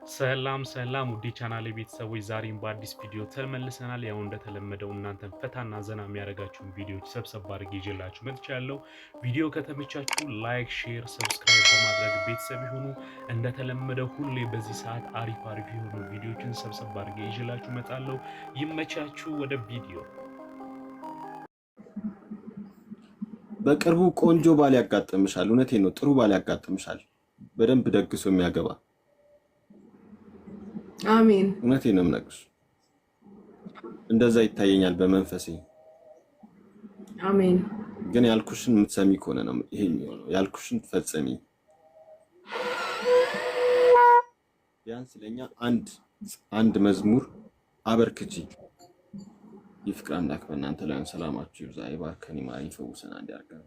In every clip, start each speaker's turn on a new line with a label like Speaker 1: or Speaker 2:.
Speaker 1: ሰላም ሰላም ውዴ ቻናል ቤተሰቦች ዛሬም በአዲስ ቪዲዮ ተመልሰናል። ያው እንደተለመደው እናንተን ፈታና ዘና የሚያደርጋችሁን ቪዲዮዎች ሰብሰብ አድርጌ ይዤላችሁ መጥቻለሁ። ቪዲዮ ከተመቻችሁ like፣ share፣ subscribe በማድረግ ቤተሰብ ይሁኑ። እንደተለመደው ሁሌ በዚህ ሰዓት አሪፍ አሪፍ የሆኑ ቪዲዮዎችን ሰብሰብ አድርጌ ይዤላችሁ እመጣለሁ። ይመቻችሁ። ወደ ቪዲዮ።
Speaker 2: በቅርቡ ቆንጆ ባል ያጋጥምሻል። እውነቴን ነው። ጥሩ ባል ያጋጥምሻል። በደንብ ደግሶ የሚያገባ።
Speaker 3: አሜን።
Speaker 2: እውነቴን ነው የምነግርሽ። እንደዛ ይታየኛል በመንፈሴ።
Speaker 3: አሜን።
Speaker 2: ግን ያልኩሽን የምትሰሚ ከሆነ ነው ይሄ የሚሆነው። ያልኩሽን ፈጽሚ። ቢያንስ ለእኛ አንድ አንድ መዝሙር አበርክቺ። የፍቅር አምላክ በእናንተ ላይ ሰላማችሁ ይብዛ፣ ይባርከን፣ ይማረን፣ ይፈውሰን፣ አንድ ያድርገን።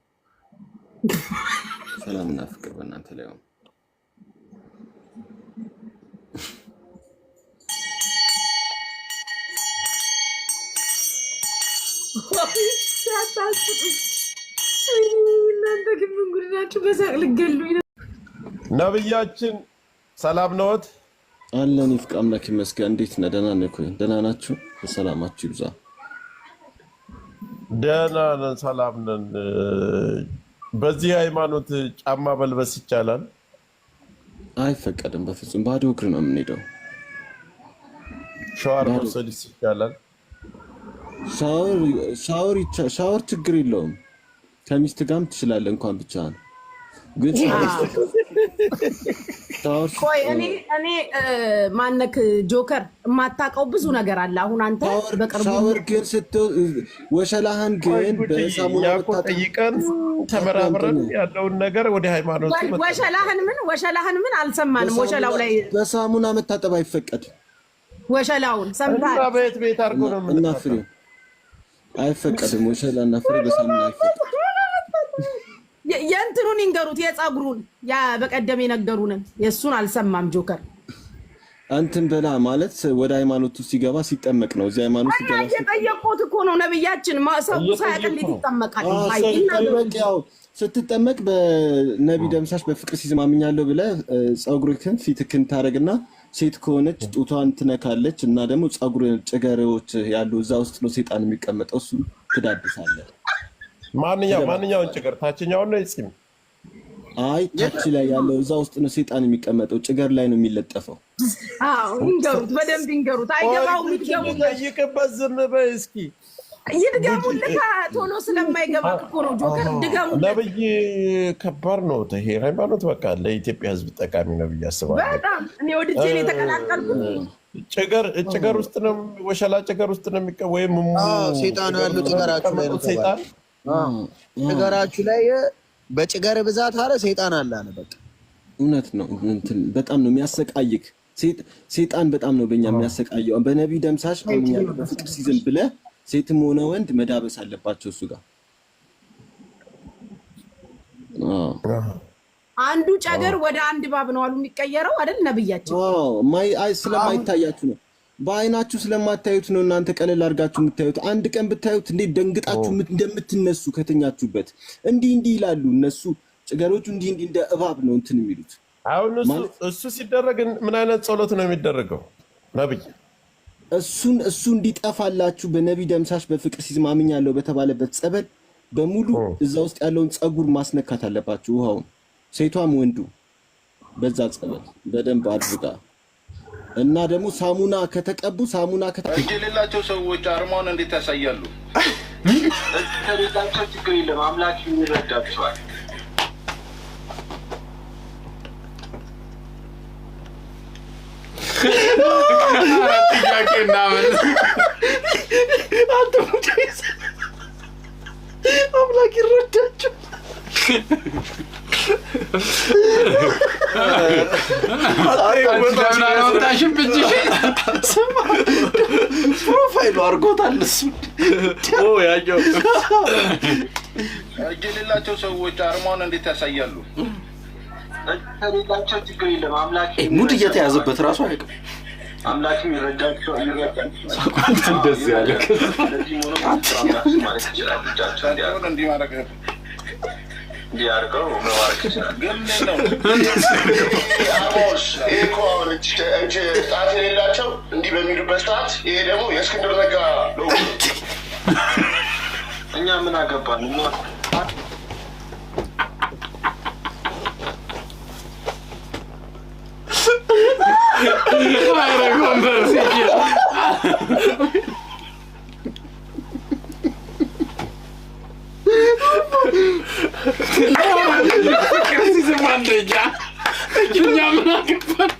Speaker 2: ሰላምና ፍቅር በእናንተ ላይ ይሁን።
Speaker 3: እናንተ ግን ምን ጉድ ናችሁ? በሳቅ ልገሉኝ ነው።
Speaker 4: ነብያችን ሰላም ነዎት?
Speaker 2: አለን። የፍቅር አምላክ ይመስገን። እንዴት ነህ? ደህና ነህ? ደህና ናችሁ? ሰላማችሁ ይብዛ።
Speaker 4: ደህና ነን፣ ሰላም ነን። በዚህ ሃይማኖት ጫማ መልበስ ይቻላል?
Speaker 2: አይፈቀድም፣ በፍጹም። ባዶ እግር ነው የምንሄደው።
Speaker 4: ሸዋር መውሰድስ ይቻላል?
Speaker 2: ሻወር ችግር የለውም። ከሚስት ጋርም ትችላለህ፣ እንኳን ብቻህን። ግን ሻወር
Speaker 3: ቆይ እኔ ማነክ ጆከር የማታውቀው ብዙ ነገር አለ። አሁን አንተ በቅርቡ
Speaker 2: ሻወር ግን ወሸላህን ግን በሳሙና
Speaker 4: እኛ እኮ ጠይቀን ተመራምረን ያለውን ነገር ወደ ሃይማኖቱ
Speaker 3: ወሸላህን ምን ወሸላህን ምን አልሰማንም። ወሸላው ላይ
Speaker 2: በሳሙና መታጠብ አይፈቀድም።
Speaker 3: ወሸላውን ሰምተሃል?
Speaker 4: እና ቤት ቤት አድርጎ ነው
Speaker 2: እና ፍሬ አይፈቀድም። ወሸላ እና ፍሬ በሳሙና አይፈቀድም።
Speaker 3: የእንትኑን ይንገሩት፣ የፀጉሩን ያ በቀደም የነገሩንን የእሱን አልሰማም ጆከር።
Speaker 2: እንትን በላ ማለት ወደ ሃይማኖቱ ሲገባ ሲጠመቅ ነው። እዚህ ሃይማኖት
Speaker 3: እና
Speaker 2: ሲገባ
Speaker 3: እየጠየቁት እኮ ነው ነብያችን። ሰው ሳያውቅ እንዴት ይጠመቃል?
Speaker 2: ሲጠመቅ ያው ስትጠመቅ በነቢ ደምሳሽ በፍቅር ሲዝም አምኛለሁ ብለህ ፀጉርህን ፊትህን ታደርግና ሴት ከሆነች ጡቷን ትነካለች እና ደግሞ ፀጉር ጭገሬዎች ያሉ እዛ ውስጥ ነው ሴጣን የሚቀመጠው። እሱ ትዳብሳለህ።
Speaker 4: ማንኛውን ጭገር ታችኛውን ነው የጺም?
Speaker 2: አይ ታች ላይ ያለው እዛ ውስጥ ነው ሴጣን የሚቀመጠው። ጭገር ላይ ነው የሚለጠፈው።
Speaker 3: አዎ ይንገሩት፣ በደንብ ይንገሩት። አይገባውም፣ ይድገሙለት፣
Speaker 4: ጠይቅበት። ዝም በይ እስኪ
Speaker 3: ይድገሙልህ። ቶሎ ስለማይገባ እኮ ነው ጆከር፣ ድገሙለት።
Speaker 4: ነብይ ከባድ ነው ይሄ ሃይማኖት። በቃ ለኢትዮጵያ ሕዝብ ጠቃሚ ነው ብዬ አስባለሁ።
Speaker 3: በጣም እኔ ወድጄ ነው የተቀላቀልኩት።
Speaker 4: ጭገር ውስጥ ነው ወሸላ ጭገር ውስጥ ነው የሚቀ ወይም
Speaker 5: ሴጣኑ ያለው ጭገራችሁ ላይ ነው።
Speaker 4: ሰይጣን
Speaker 5: ጭገራችሁ ላይ በጭገር ብዛት አለ ሰይጣን አለ አለ። በቃ
Speaker 2: እውነት ነው። እንትን በጣም ነው የሚያሰቃይክ። ሴጣን በጣም ነው በእኛ የሚያሰቃየው። በነቢ ደምሳሽ አምኛለሁ በፍቅር ሲዝም ብለህ ሴትም ሆነ ወንድ መዳበስ አለባቸው እሱ ጋር።
Speaker 3: አንዱ ጨገር ወደ አንድ እባብ ነው አሉ የሚቀየረው አይደል ነብያችን?
Speaker 2: ስለማይታያችሁ ነው፣ በአይናችሁ ስለማታዩት ነው። እናንተ ቀለል አድርጋችሁ የምታዩት። አንድ ቀን ብታዩት እንዴት ደንግጣችሁ እንደምትነሱ ከተኛችሁበት። እንዲህ እንዲህ ይላሉ እነሱ ጭገሮቹ፣ እንዲህ እንዲህ እንደ እባብ ነው እንትን የሚሉት።
Speaker 4: አሁን እሱ ሲደረግ ምን አይነት ጸሎት ነው የሚደረገው ነብይ?
Speaker 2: እሱን እሱ እንዲጠፋላችሁ በነቢ ደምሳሽ በፍቅር ሲዝም አምኛለሁ በተባለበት ጸበል በሙሉ እዛ ውስጥ ያለውን ጸጉር ማስነካት አለባችሁ። ውሃውን ሴቷም ወንዱ በዛ ጸበል በደንብ አድርጋ እና ደግሞ ሳሙና ከተቀቡ ሳሙና
Speaker 6: እጅ የሌላቸው ሰዎች አርማውን እንዴት ያሳያሉ?
Speaker 7: እጅ ከሌላቸው ችግር የለም፣ አምላክ ይረዳቸዋል።
Speaker 8: ጥያቄ እናመልስ።
Speaker 5: አምላክ ይረዳቸው።
Speaker 8: ለምን አላወጣሽም እጅሽን?
Speaker 5: profile ኡ አድርጎታል እሱ።
Speaker 8: ያየው
Speaker 6: እጅ የሌላቸው ሰዎች አርማውን እንዴት ያሳያሉ?
Speaker 7: እጅ ከሌላቸው ችግር የለም፣ አምላክ
Speaker 9: mood እየተያዘበት እራሱ አያውቅም።
Speaker 7: አምላክም ይረዳቸዋል።
Speaker 8: እንደዚህ ያለ
Speaker 7: እንደዚህ ሆኖ አምላክ ማለት ይችላል። እጃቸው እንዲያ
Speaker 6: እንዲህ ማድረግ
Speaker 7: እንዲህ አድርገው መባረክ ይችላል።
Speaker 6: ግን እንዴት ነው አርማዎች? ይሄ እኮ አሁን እጅ ጣት የሌላቸው እንዲህ በሚሉበት ሰዓት ይሄ ደግሞ የእስክንድር ነጋ ሎጎ ነው።
Speaker 7: እኛ ምን አገባን? እኛ
Speaker 8: ኧረ conversation። ፍቅር ሲዝም አንደኛ እኛ ምን አገባን?